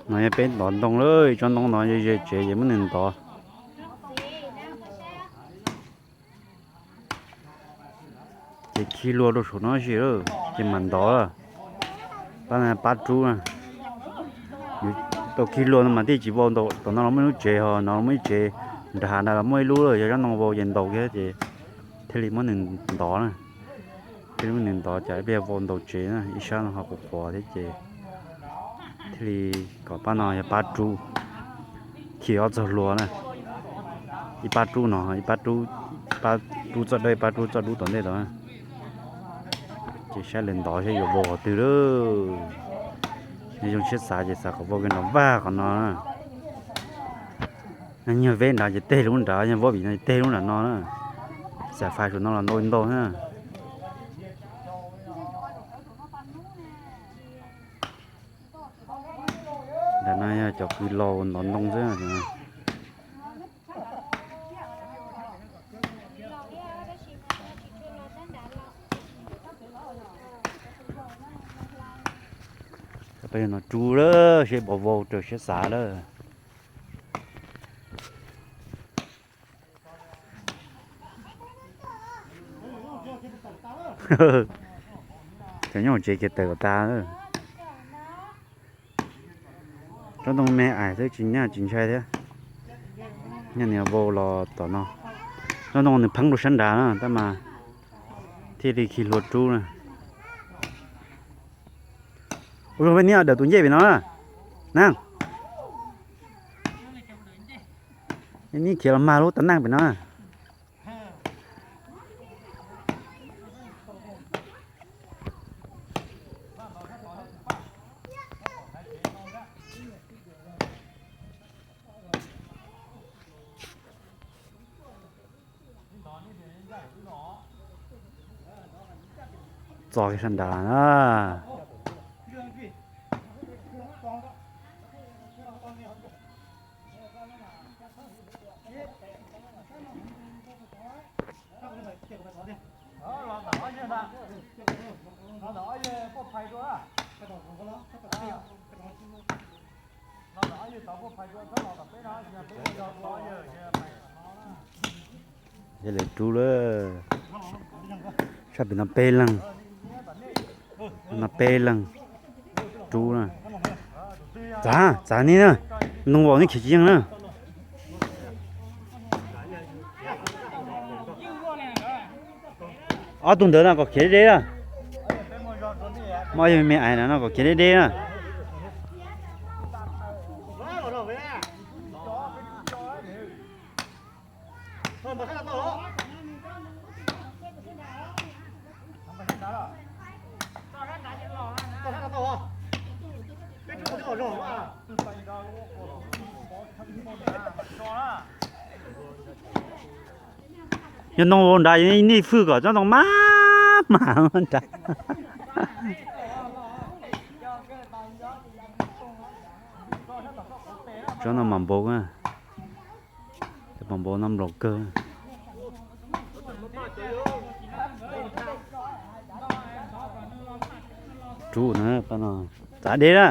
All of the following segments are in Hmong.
No yog peb ntov ntoo lawm, tsob ntoo no ze ze tsev ces muab nws ntov. Ces khi hlua rau saum no sis, ces mam ntov. Pab, pab rub na. Tau khi hlua no mas thiaj tsis vau ntau. Tom no los muaj ib lub tsev, ho no los muaj ib tsev, nram hav ntawd los muaj ib lub lawm, yog tsob ntoo vau ces ntau kiag ces thiaj li muab nws ntov na. Thiaj li muab nws ntov ces ib pliag vau ntau tsev na, ib sab no ho qhuav qhuav thiab ces thiaj li kom pab no yog pab rub, khi ob txog hlua na. Ib pab rub no, ib pab rub, pab rub txoj dawb, ib pab rub txoj dub tom ntej tod. Ces saib lawv ntov saib yuav vau qhov twg lawm. Yog zoo siab xav ces xav kom vau kiag nram vaj qhov no. Yog veb nrad ces teg lub nrad, yog vov vim no ces teg lub nram no na. Xam fais saum no los ntau ntau na. Nram no yog cov kwv laus ntov ntoo xwb. Peb no rub lawm, seb puas vau raws siab xav lawm. Cov nyob hauv tsev kiag tawm kom tas. Tsob ntoo me ais xwb tsis nyaj tsis ntshai thiab. Nyaj nws vau los tom no. Tsob ntoo nws pheeb rau sab nrad na tab mas thiaj li khi hlua rub na. Ua zoo peb niam dawm tus ncej pem no na. Nab, niam khiav los mag lub tab neej pem no na. Txog kiag sab nrad na. Yog lawv rub lawm. Sab pem no peb leeg, no peb leeg rub na. Txav, txav nej na, ntoo vau nej khiav tsis yeej na. Ob tug ntawd no kom khiav deb deb na. Muaj ob yawg me ais no no kom khiav deb deb na. Yog ntoo vau nrad, nej fwj kom tsob ntoo maj mam nrad. Tsob no mas npau, mas npau no nplaum kawg. Rub na, txav deb na.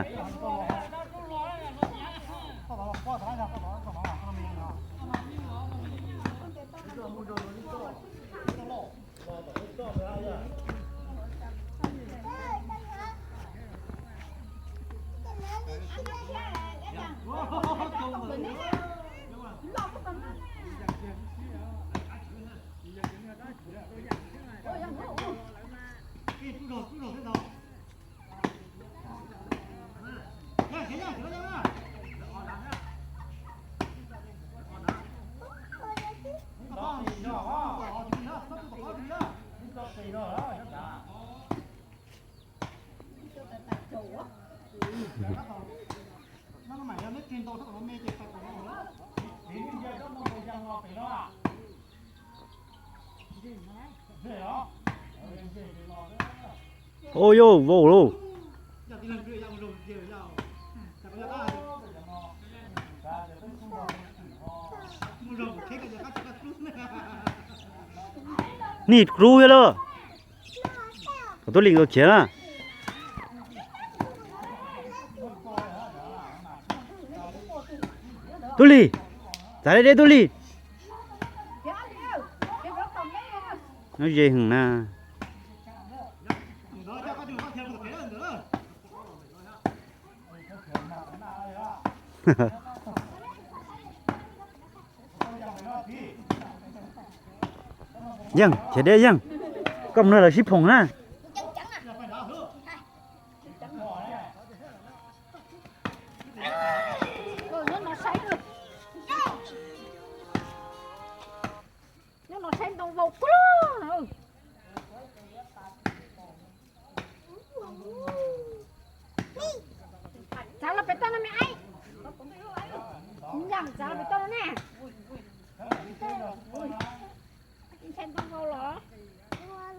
Ua yau vau lauj. Nig rub thiab lauj. Kom tub Lis nkawd khiav na. Tub Lig, txav deb deb Tub Lig. Nyob ze heev na. Yeej, Chiav Deb Yeej, koj mus nrog lawv sib phoom na. Nyob no saib ntoo vau kub na. Txav los pem toj no me aib. Yeej, txav los pem toj no ne. Ntshai ntoo vau los.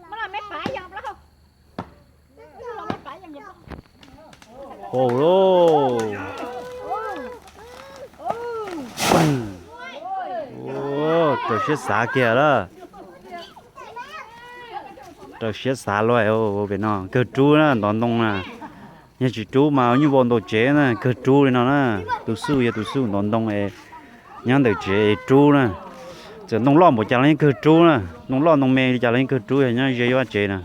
Muab los me pav yeej plaub hau. Los me pav yeej. Pau lauj. Raws siab xav kiag lawm. Raws siab xav luaj pem no kawg rub na, ntov ntoo na. Yog tsis rub mas nyuj vau ntaus tsev na, kawg rub li no na. Tus xub yog tus xub ntov ntoo es nyob ntawm tsev es rub na. Txawm ntoo loj npaum cas los yeej kawg rub na, ntoo loj ntoo me li cas los yeej kawg rub yog nyob ze vaj tsev na.